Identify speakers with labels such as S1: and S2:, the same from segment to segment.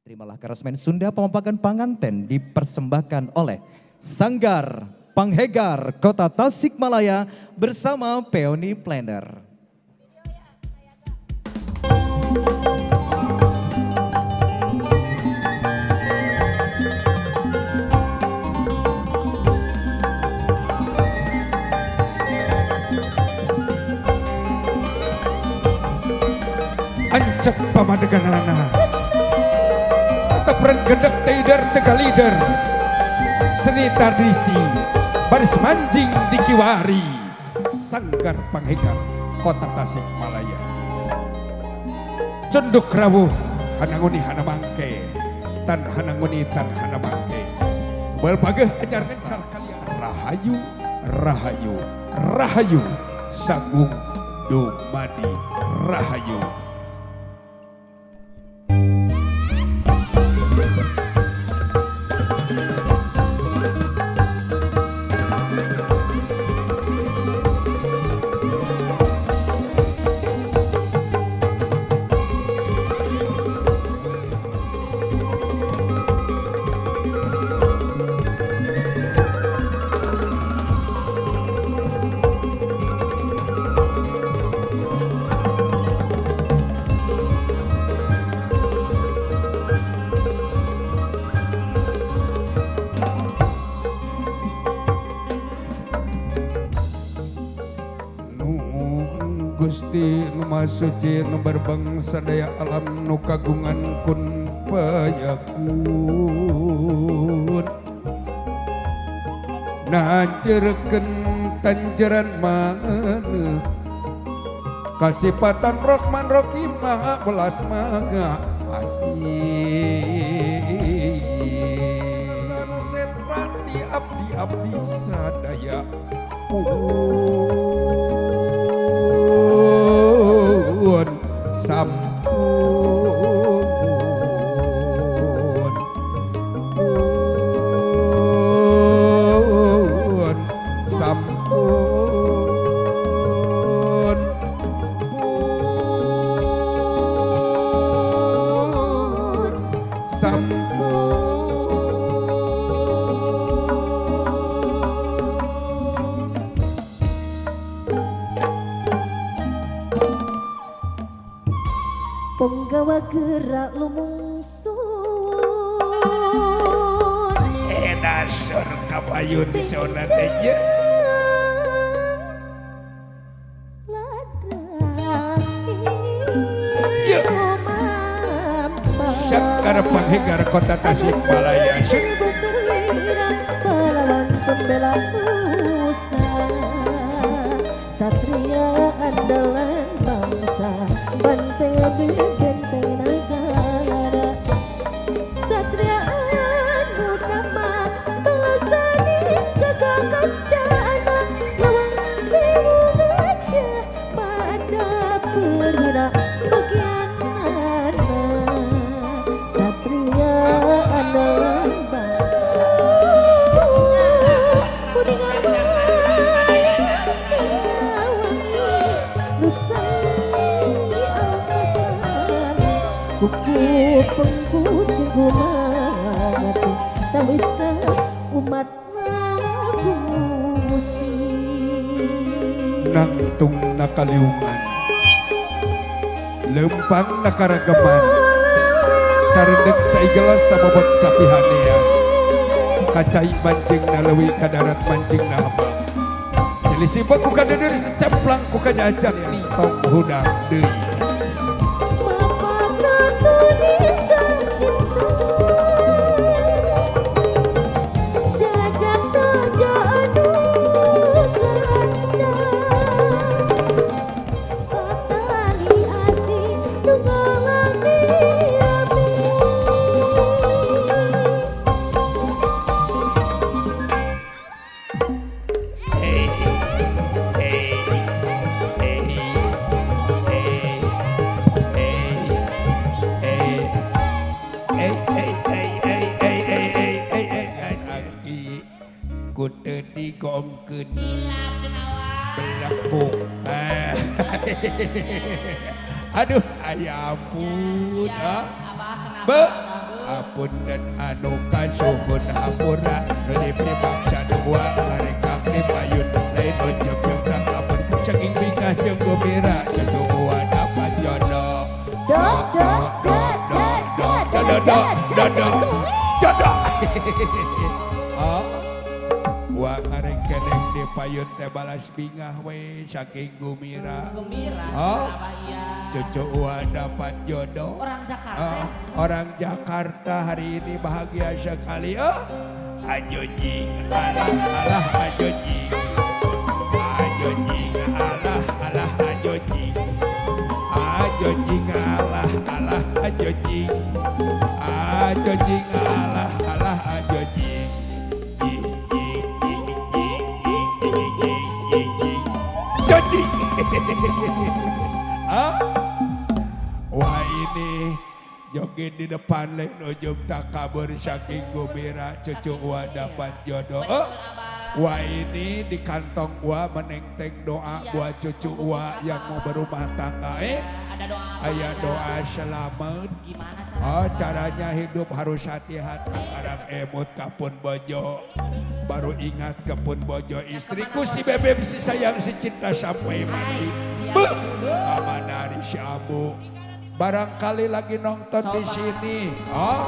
S1: Terimalah Karesmen Sunda Pamapagan Panganten dipersembahkan oleh Sanggar Panghegar Kota Tasikmalaya bersama Peony Planner.
S2: Ancek pamadeganana tetep renggendek teider tegalider seni tradisi baris manjing dikiwari Sanggar Panghegar Kota Tasikmalaya cenduk rawuh hananguni hanamangke tan hananguni tan hanamangke belpageh ajar gencar kalian rahayu rahayu rahayu sagung dumadi rahayu. Gusti nu maha suci nu berbangsa daya alam nu kagungan kun payakun nanjerkeun tanjeran maneuh kasipatan Rohman Rohim maha welas maha asih sanu setrati abdi abdi sadaya pun sampun pun sampun pun sampun.
S3: Penggawa gerak lumungsun
S2: dasar kapayun sona teh ye Sanggar Panghegar Kota Tasikmalaya
S3: pahlawan pembela nusa satria andalan bangsa banteng benteng negara satria anu utama bangsa gagah kancana lawang sewu gajah pada perwira bagianana satria andalan bangsa kuningan kuku pengkucing gumati tawis umat Gusti
S2: nangtung nakaliungan lempang nakaragaman sarendek saigelas sabobot sapihanea kacai mancing nalewi kadarat mancing nahama silisibot ku kadeudeur secemplang ku kajajak tong hudang deui. Aduh, ay ampun.
S4: Ya, Abah, kenapa?
S2: Be.
S4: Abah, be?
S2: Punten anu kasuhun hampura nu dipipaksa dua ngarekak di payun lain ujub jeung takabur saking bingah jeung gembira cucu uwa dapat jodoh.
S3: Do do do do do do
S2: do
S3: do
S2: do
S3: do
S2: do jodoh. Oh, wa ngarengkeneng di payun teh balas bingah we saking gumira.
S4: Gembira.
S2: Oh.
S4: Abah iya.
S2: Cucu uwa dapat jodoh.
S4: Orang Jakarta.
S2: Ah, orang Jakarta hari ini bahagia sekali. Oh, ajo jing alah alah ajo jing. Ajo jing alah alah ajo jing. Ajo jing alah alah ajo jing. Ajo jing alah alah ajo jing. Jing jing jing jing jing jing jing jing jing. Ajo jing. Ah? Wah, ini joget di depan lain ujub takabur saking gembira cucu wa dapat jodoh. Oh.
S4: Betul, Abah.
S2: Wah, ini di kantong wa menengteng doa buat cucu wa yang mau berumah tangga.
S4: Ada doa apa?
S2: Ayah doa selamat.
S4: Gimana caranya?
S2: Oh, caranya hidup harus hati-hati. Kadang emut kapun bojo. Baru ingat kepun bojo istriku
S4: kemana
S2: si
S4: bojo?
S2: Bebeb si sayang si cinta sampai mati.
S4: Iya.
S2: Beuh, amanah si Abu. Barangkali lagi nonton di
S4: Coba.
S2: Sini. Oh.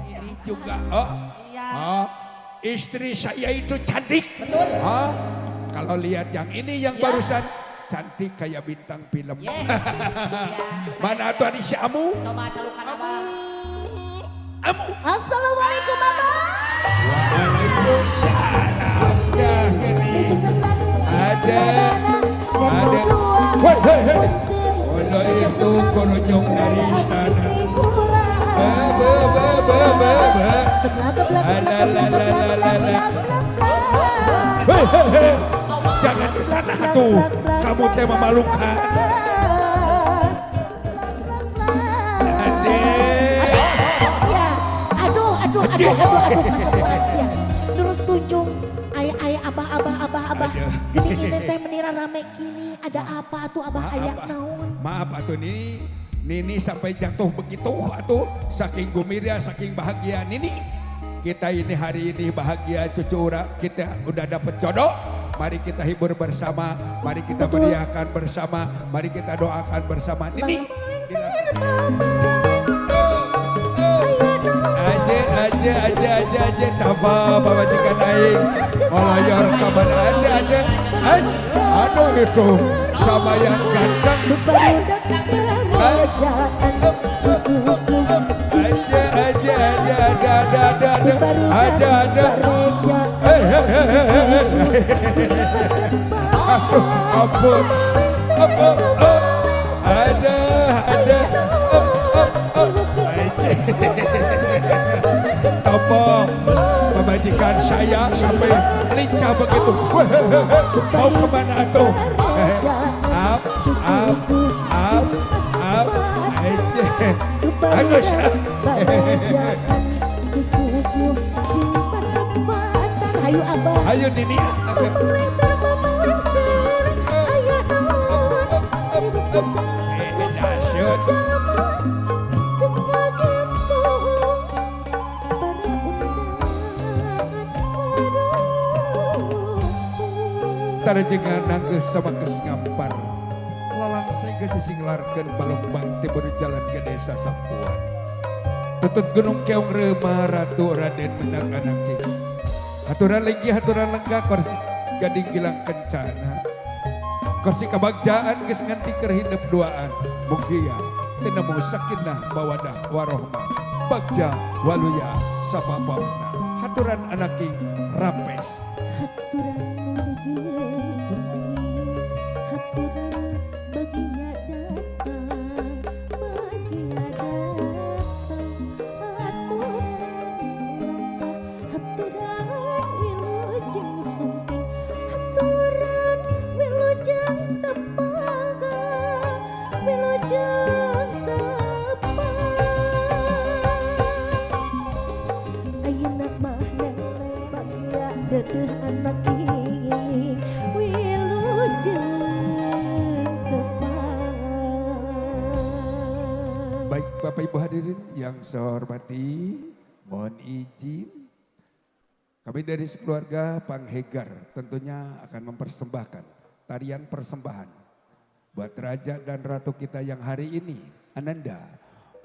S2: Ini juga. Oh.
S4: Iya.
S2: Oh. Istri saya itu cantik.
S4: Betul.
S2: Oh. Kalau lihat yang ini yang
S4: Ya.
S2: barusan cantik kayak bintang film.
S4: Ye. Iya.
S2: Mana tuh ada si Amu?
S4: Coba calukan Abah.
S2: Amu.
S3: Assalamualaikum Abah.
S2: Waalaikumsalam. Ya, ini. Ada. Ada. Hei, hei, hei. Walau itu koronyong dari istana. Be, be, be, be, be, be. Ala, la, la, la, la, la. Hei, hei, hei. Jangan ke sana tuh. Kamu teh memalukan. Ade.
S3: Ya, aduh, aduh, aduh, aduh, aduh, masuk banget ya. Terus tunjung, ayah, ayah, abah, abah, abah, abah.
S2: Aduh.
S3: Gini ini teh menira rame kini, ada apa tuh abah
S2: Maaf,
S3: ayak
S2: ah.
S3: naon?
S2: Maaf atuh Nini. Nini sampai jatuh begitu atuh saking gembira, saking bahagia Nini. Kita ini hari ini bahagia cucu ura, kita udah dapet jodoh. Mari kita hibur bersama, mari kita
S3: Betul.
S2: meriahkan bersama, mari kita doakan bersama. Nini. Aje aje aje aje aje tabah pamajikan aing. Malayor kabar ada ada. Aduh itu sama yang ganteng. Aja aja aja ada ada ada ada ada ada. Eh eh eh eh, eh. Aduh, ampun ampun oh. Ada ada oh, oh, oh. Aja. Topo pemajikan saya sampai lincah begitu. Weh, weh, weh. Mau kemana tuh? Up, up, up, up. Aja. Agus.
S3: Hayu abah.
S2: Ayo Nini. Eh, dahsyat. Tarajengan nanggeus sama geus ngampar. Lalangsai geus sisinglarkeun balongbang timur jalan ke desa Sampuan. Tutut Gunung Keong Reuma Ratu Raden Menak Anaki. Haturan legi haturan lenggah kursi gading gilang kencana. Kursi kebagjaan geus nganti keur hidep duaan. Mugia tinemu sakinah mawadah warohmah. Bagja waluya sapapapna. Haturan anaki rampes.
S3: Haturan wilujeng sumping, haturan bagia datang, bagia datang, haturan lempah, haturan wilujeng sumping, haturan wilujeng tepaga, wilujeng tepang. Ayeuna mah nenek bagia dedeh anak ing wilujeng tepang.
S2: Baik, Bapak Ibu hadirin yang saya hormati, mohon izin. Kami dari sekeluarga Panghegar tentunya akan mempersembahkan tarian persembahan buat raja dan ratu kita yang hari ini, Ananda,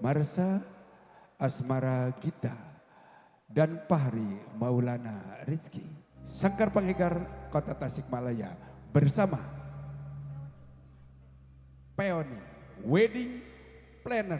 S2: Marsa, Asmara Gita, dan Fahri Maulana Rizky. Sanggar Panghegar Kota Tasikmalaya bersama Peony Wedding Planner.